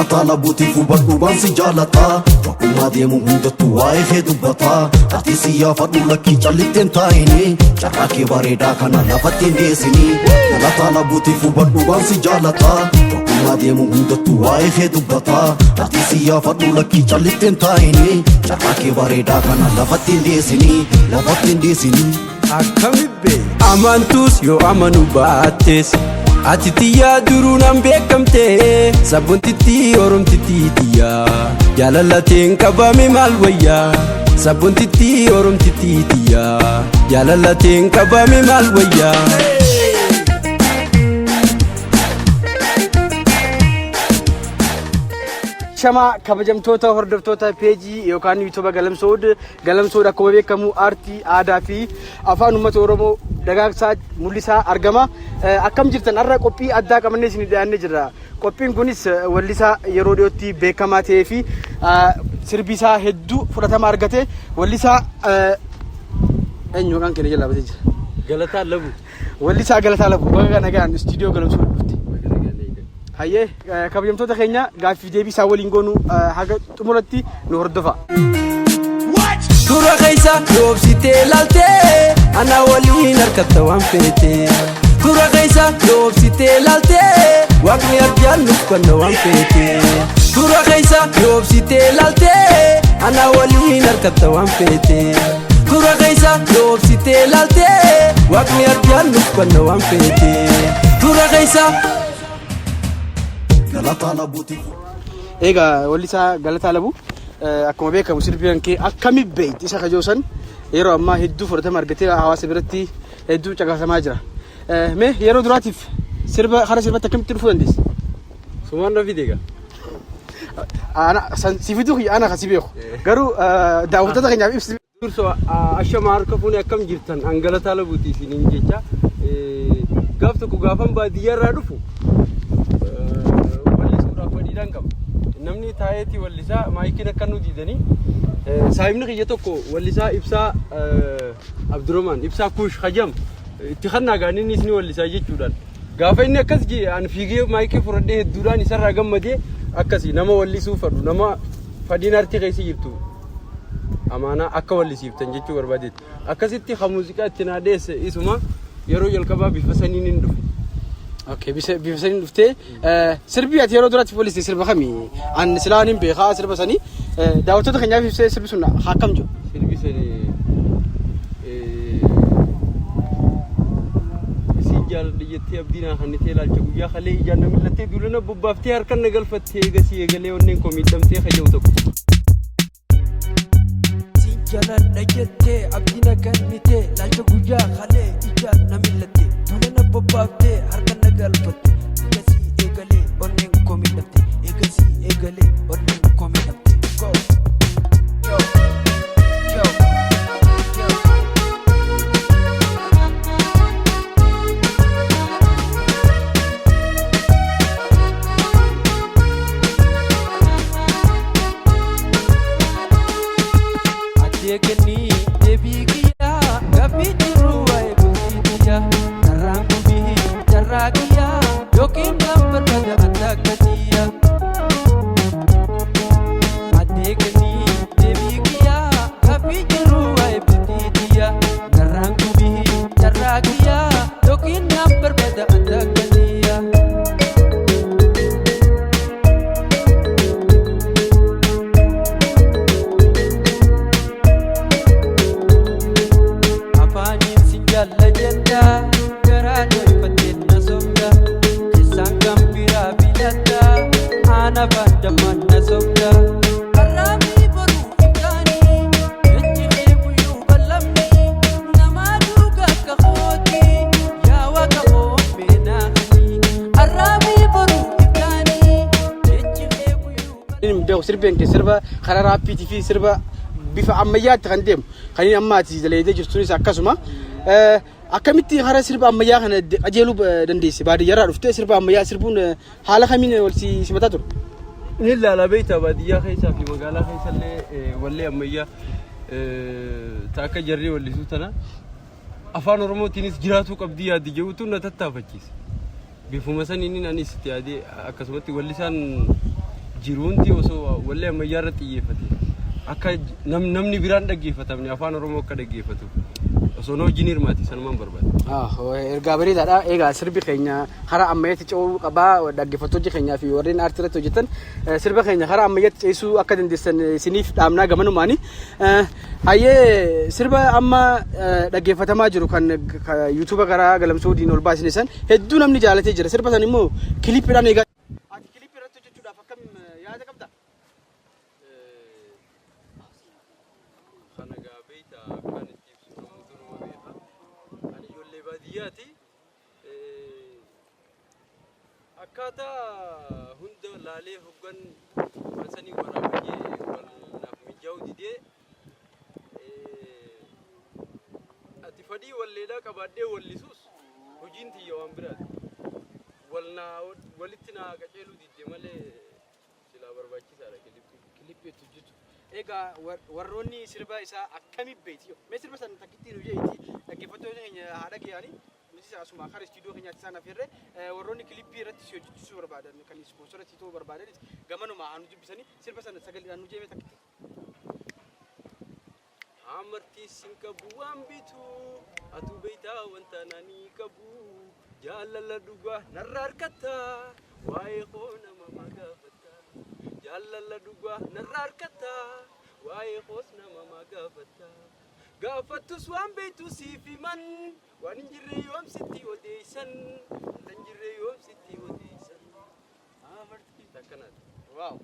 Galataa labuutiif hubadhu waan si jaalataa. Bakkumaa deemu hundattuu waa'ee kee dubbataa. Ati si yaafadhu lakkii callitteen taa'ini. Carraa kee bareedaa kana lafatti hin deessini. Galataa labuutiif hubadhu waan si jaalataa. Bakkumaa deemu hundattuu waa'ee kee dubbataa. Ati si yaafadhu lakkii callitteen taa'ini. Carraa kee bareedaa kana lafatti hin deessini. Lafatti hin deessini. Akkami Amantus yoo amanu baattes, ati tiyyaa duruu nan beekamte. Sabboontitti oromtitti tiyyaa, jaalalateen qabame maal wayyaa? Sabboontitti oromtitti tiyyaa, jaalalateen qabame maal wayyaa? Shamaa kabajamtoota hordoftoota peejii yookaan yuutuuba Galamsood. Galamsood akkuma beekamu aartii, aadaa fi afaan uummata Oromoo dagaagsaa mul'isaa argama. Akkam jirtan? Har'a qophii addaa qabannee isin dhiyaannee jirra. Qophiin kunis wallisaa yeroo dhiyootti beekamaa ta'ee fi sirbi isaa hedduu fudhatama argate, wallisaa eenyu maqaan keenya jalaa batee jira. Galataa Labu. Wallisaa Galataa Labu, baga nagaan istiidiyoo Galamsood dhufte. Hayyee, kabajamtoota keenya, gaaffii deebii isaa waliin goonu haga xumuratti nu hordofa. Tura keessa yoobsitee laaltee, ana waliin harkatta waan feete. Tura keessa yoobsitee laaltee, waaqni arjaan nuuf kenna waan feete. Tura keessa yoobsitee laaltee, ana waliin harkatta waan feete. Tura keessa yoobsitee laaltee, waaqni arjaan nuuf kenna waan feete. Tura keessa. Galataa labuutiif. Egaa wallisaa Galataa Labu, akkuma beekamu sirbi kee akkami beekti isa kajoosan yeroo ammaa hedduu fudhatama argatee hawaasa biratti hedduu caqasamaa jira. Mee yeroo duraatiif sirba karaa sirbatti akkamitti dhufuu dandeesse? Sumaan na fide egaa. Ana si fiduu kiyya ana kan si beeku. Garuu daawwattoota keenyaaf ibsi. Dursa, ashama harka fuunee, akkam jirtan? An Galataa Labuuti isiniin jecha. Gaaf tokko gaafan baadiyyaa irraa dhufu wallisuudhaaf fedhiidhaan qaba. Namni taa'eetii wallisaa maayikiin akka nu diidanii, saahibni kiyya tokko wallisaa Ibsaa Abdurrahman Ibsaa Kuush Hajam itti kannaa gaan inni isin wallisaa jechuudhaan. Gaafa inni akkas jee, an fiigee maayikii fudhadhee hedduudhaan isarraa gammadee, akkasii nama wallisuu fadhu, nama fadhiin artii keessa jirtu amaanaa akka wallisiiftan jechuu barbaadeeti. Akkasitti ha muuziqaa itti naa dhiyeesse, isuma yeroo jalqabaa bifa saniin hin dhufe. Okay, bifa saniin dhuftee, sirbi ati yeroo duraatti walliste sirba kami? An silaa hin beekaa sirba sanii, daawwattoota keenyaaf ibsee, sirbi sun akkam jiru? Sirbi sani isiin jaaladha jettee abdii naa kannitee, ilaalcha guyyaa kalee ijaan na millattee, duulana bobbaaftee harkan na galfattee, eegasii eegalee onneen koo miidhamtee kayya'u tokko. Siin jaaladha jettee abdii na kennitee, ilaalcha guyyaa kalee ijaan na millatte, duulana bobbaaftee harka na galfatte, eegasii eegalee onneen koo miidhamte, eegasii eegalee onneen koo miidhamte. Go. Yo. Yo. Yo. Addee kennii deebii kiyyaa, gaaffii jiru waa'ee bultii kiyyaa. Carraan kubii carraa kiyyaa, yookiin nan barbaada adda akka kiyyaa. Addee kennii deebii kiyyaa, gaaffii jiru waa'ee bultii kiyyaa. Carraan kubii carraa kiyyaa, yookiin nan barbaada adda akka kiyyaa. Afaaniin sin jaalla jetta, garaa dhoyfattee na sobda, keessaan kan biraa filatta, aan afaan dammaan na sobda. Har'aamii boruu iftaanii, jechi kee guyyuu bal'amni, namaa duuka akka kooti, yaa waaqa koo meenaa kanii. Har'aamii boruu iftaanii, jechi kee guyyuu. Inni beeku sirbeen kee sirba karaa raappiitii fi sirba bifa ammayyaatti kan deemu, kan inni amma ati dalaydee jirtunis akkasuma. Akkamitti karaa sirba ammayyaa kana qajeeluu dandeesse? Baadiyyaarraa dhuftee sirba ammayyaa sirbuun haala kamiin wal si simataa ture? Ni ilaala beektaa, baadiyyaa keessaa fi magaalaa keessa illee wallee ammayyaa ta akka jarri wallisuu tana afaan Oromootiinis jiraatuu qabdii yaaddi jedhutu na tattaafachiise. Bifuma saniin anis itti yaadee akkasumatti wallisaan jiru hundi osoo wallee ammayyaa irratti xiyyeeffate, akka namni biraan dhaggeeffatamne Afaan Oromoo akka dhaggeeffatu osoo na wajjin hirmaate, sanumaan barbaada. Ergaa bareedaadha. Egaa sirbi keenya karaa ammayyaatti ce'uu qabaa. Dhaggeeffattoonni keenyaa fi warreen aartii irratti hojjetan sirba keenya karaa ammayyaatti ce'isuu akka dandeessan isiniif dhaamnaa gamanumaani. Hayyee, sirba amma dhaggeeffatamaa jiru kan YouTube karaa Galamsoo Diin ol baasne san hedduu namni jaalatee jira. Sirba san immoo kiliippiidhaan eegaa. Ati kiliippii irratti hojjechuudhaaf akkam yaada qabda? Kana gaa beektaa, akkaan itti ibsu namoota numa beeka. Ani ijoollee baadiyyaati. Akkaataa hunda laalee hoggan waan sanii waraabee wal naaf mijaa'uu didee, ati fadhii walleedhaa qabaadhee wallisuus hojiin tiyya waan biraati. Wal naa walitti naa qaceeluu didde malee silaa barbaachisaadha kilippiin. Kilippii itti hojjetu. Egaa warroonni sirba isaa akkamii beekti? Mee sirba sana takkittiin hojjeeti dhaggeeffattoonni keenya haa dhagayanii. Nuti asuma karaa istiidiyoo keenyaatti isaan affeerre, warroonni kilippii irratti si hojjechiisuu barbaadan, kan ispoonsora si ta'uu barbaadanis gamanuma haa nu dubbisanii. Sirba sana sagaleedhaan nu jeemee takkitti. Amartii sin qabu waan bitu, atu beektaa wanta nani qabu, jaalala dhugaa narra harkatta, waa'ee koo nama maa gaafatta? Jaalala dhugaa narra harkatta, waa'ee koos nama maa gaafatta? Gaafattus waan beektu siif himan, waan hin jirre yoomsitti odeessan, wanta hin jirre yoomsitti odeessan. Amartii. Akkanaati. Wow!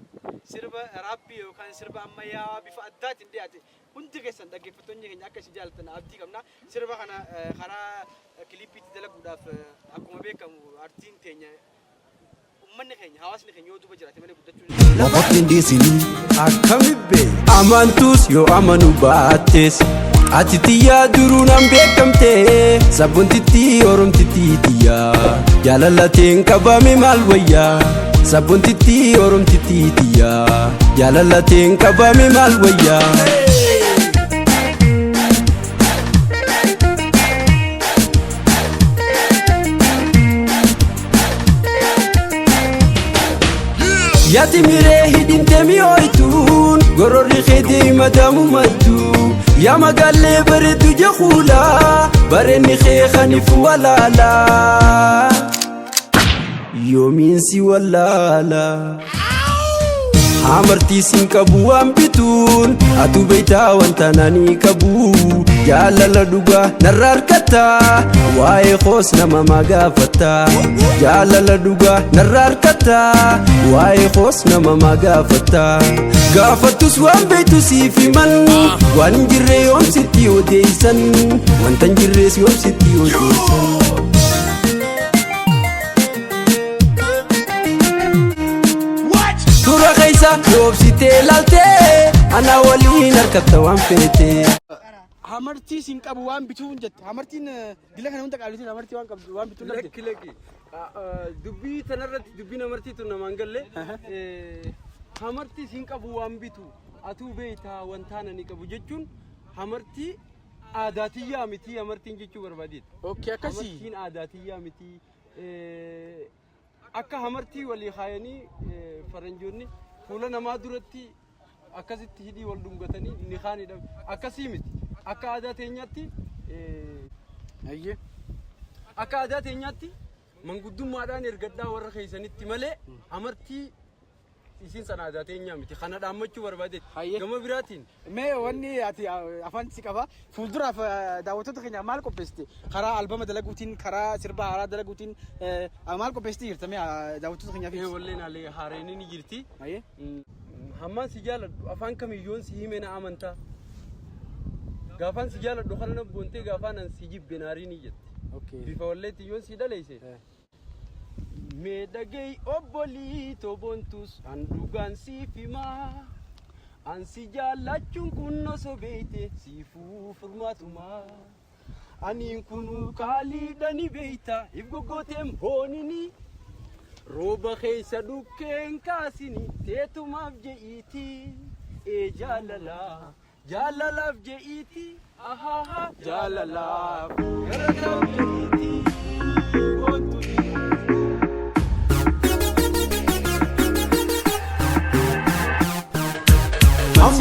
Sirba raappii yookaan sirba ammayyaa bifa addaatiin dhiyaate. Hundi keessan dhaggeeffattoonni keenya akka isin jaallattan abdii qabna. Sirba kana karaa kiliippiitti dalaguudhaaf, akkuma beekamu artiin teenya, uummanni keenya, hawaasni keenya yoo duuba jiraate malee guddachuu Lafatti hin dhiisinii. Akkamibbe amantus yoo amanu baattees, ati tiyyaa duruu nan beekamte, sabboontitti oromtitti tiyyaa jaalalateen qabame maal wayyaa? Sabboontitti oromtitti tiyyaa jaalalateen qabame maal wayyaa? Yaati miree hidhinte mi'ooytuun gororri keetii madamu maltu, yaa magaallee bareedu jahuulaa, bareenni kee kanifu walaalaa, yoomiin si wallaalaa. Amartii sin qabu waan bituun, atu beektaa wanta nani qabu, jaalala dhugaa narra harkatta, waa'ee koos nama maa gaafatta? Jaalala dhugaa narra harkatta, waa'ee koos nama maa gaafatta? Gaafattus waan beektu siif himan, waan hin jirre yoomsitti odeessan, wanta hin jirres yoomsitti odeessan. Tura keessa yoobsitee laaltee ana waliin harkatta waan feete. Hamartii siin qabu waan bituu hin jette. Hamartiin dila kana hunda qaalitiin hamartii waan qabdu waan bituu dhabde. Lakki, lakki. Dubbii tanarratti dubbiin amartii tun namaan galle. Hamartii siin qabu waan bitu, atuu beektaa wantaan ani qabu jechuun hamartii aadaatiyyaa miti hamartiin jechuu barbaadeeti. Okay, akkasii. Hamartiin aadaatiyyaa miti. Akka hamartii walii kaayanii faranjoonni fuula namaa duratti akkasitti hidhii wal dhungatanii ni kaanidha. Akkasii miti. Akka aadaa teenyaatti Ayyee. Akka aadaa teenyaatti manguddummaadhaan ergadhaa warra keessanitti malee hamartii isiin sana aadaa teenyaa miti. Kana dhaammachuu barbaadeeti. Hayyee. Gama biraatiin Mee wanni ati afaan si qaba, fuulduraaf daawwattoota keenya maal qopheessite? Karaa albama dalaguutiin, karaa sirba haaraa dalaguutiin maal qopheessitee jirta? Mee daawwattoota keenyaaf ibsi. Walleen haalee haareenii ni jirti. Hayyee. Hammaan si jaaladhu afaan kamiyyoon si hime na amantaa. Gaafaan si jaaladhu kana na boontee, gaafaan an si jibbe naarii ni jette. Bifa walleetti yoon si dhaleesse. Mee dhagay obbolii toboontus, an dhugaan siif himaa. An si jaallachuun kun osoo beeyte siifuu furmaatumaa. Aniin kunuu qaaliidha ni beeyta, if goggooteen boonini. Rooba keessa dhukkeen kaasini, teetumaaf je'iiti. Ee jaalalaa, jaalalaaf je'iiti. Ahaha, jaalalaaf garataaf je'iiti. Boontu.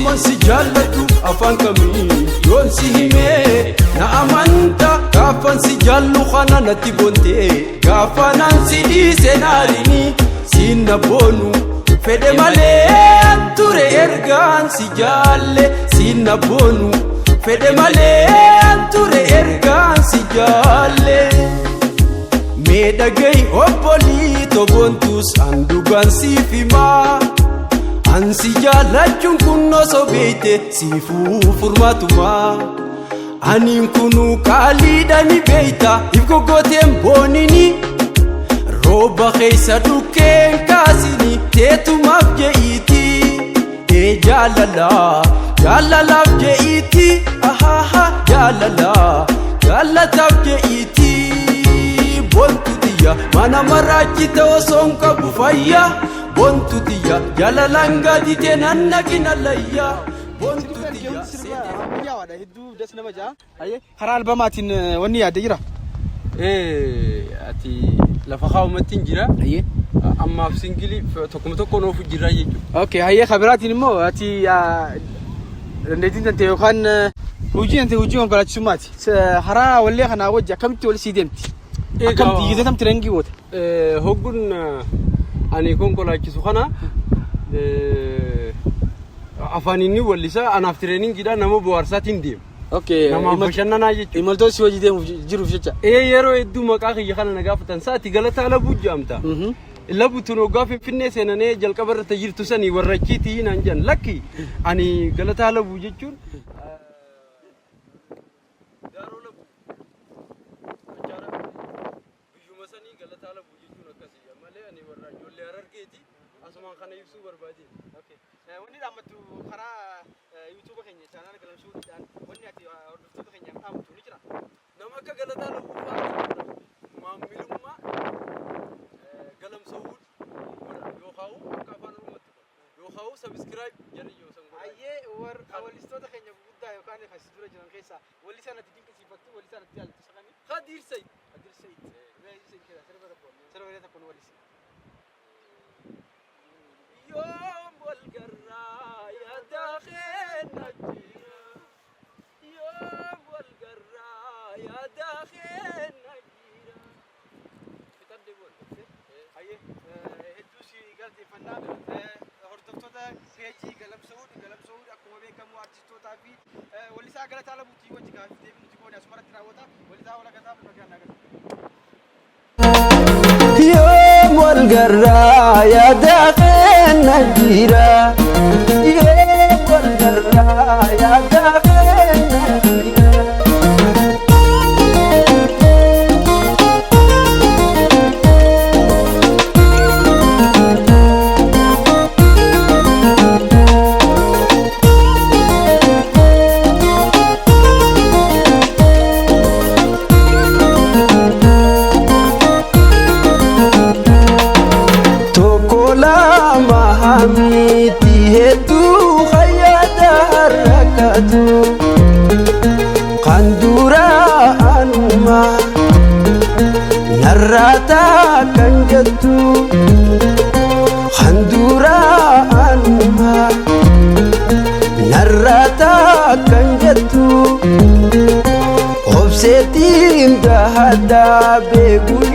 Amman si jaalladhu afaan kamii yoon si himee na amanta? Gaafan si jaallu kana natti bontee, gaafanaan si dhiise naarini siin na boonu fedhe malee ture. Ergaan si jaalle siin na boonu fedhe malee ture, ergaan si jaalle. Mee dhagahi obbolii toboontus, an dhugaan siif himaa. Ansi jaallachuun kun osoo beeyte siifuu furmaatumaa. Aniin kunuu qaaliidha ni beeyta, if goggooteen boonini. Rooba keessa dhukkeen kaasini teetumaaf je'iiti. Ee jaalala jaalalaaf je'iiti, ahaha, jaalala jaalataaf je'iiti. Bontu tiyya mana maraachite osoo hin qabu fayyaa. Bontu tiyya jaalalaan gaadite nan naqina layyaa. Bontu tiyya. Ammayyaadha, hedduu das nama ja'a. Hayyee, karaa albamaatiin wanni yaadde jira? Ati lafa kaa'umatti hin jira. Hayyee. Ammaaf single tokkuma tokkoon oofu jira jechuudha. Okay, hayyee, kabiraatiin immoo ati dandeettiin tante yookaan hojii tante hojii konkolaachisummaati. Karaa wallee kanaa wajji akkamitti wal sii deemti? Akkamitti hiikte tam training goota? Hoggun ani konkolaachisu kana afaan inni wallisaa anaaf trainingiidha, nama bohaarsaatiin deema. Namaaf bashannanaa jechuudha. Imaltoota si hojii deemuuf jiruuf jecha. Ee, yeroo hedduu maqaa kiyya kana na gaafatan, sa'ati Galataa Labuu jedhamta. Labu tun hoggaa Finfinnee seenanee jalqaba irratti jirtu sanii warra achiitii naan jedhan. Lakki, ani Galataa Labuu jechuun Daaroo Labuu Achaara biyyuma sanii. Galataa Labuu jechuun akkasii malee ani warra ijoollee Harargeeti, asumaan kana ibsuu barbaade. Wanni dhaammattu karaa YouTube keenya chaanaala Galamsuudhaan wanni ati hordoftoota keenyaaf dhaamtu ni jira? Nama akka Galataa Labuu fa'aa maamilummaa Galamsawuud godha yookaan akka afaan Oromootti yookaan subscribe jarri yoo san godha. Hayyee, warra wallistoota keenya gurguddaa yookaan kan si dura jiran keessaa wallisaan ati dinqisiifattu, wallisaan ati jaallattu isa kami? Khadiir Said. Kadir Said. Mee Said keessa sirba tokko, sirba tokko nu wallisi. Yoom wal garraa yaada keenya jira. Yoom wal garraa yaada keenya jira. Fixadde boon. Hayyee, hedduu si galateeffannaa. Hordoftoota peejii Galamsawuud, Galamsawuud akkuma beekamu artistootaa fi wallisaa Galataa Labuutii wajji gaafii deebii nuti goone asumarratti raawwata. Wallisaa Walagataa nagaan nagaan. Yoom wal garraa yaada keenya jira. Yoom wal garraa yaada keenya jira. Tokko lama miti, hedduu hayyaada rakkatu kan dura anuma narraataa kan jettu, kan dura anuma narraataa kan jettu, obseetiin dahaddaa beeguyyaa.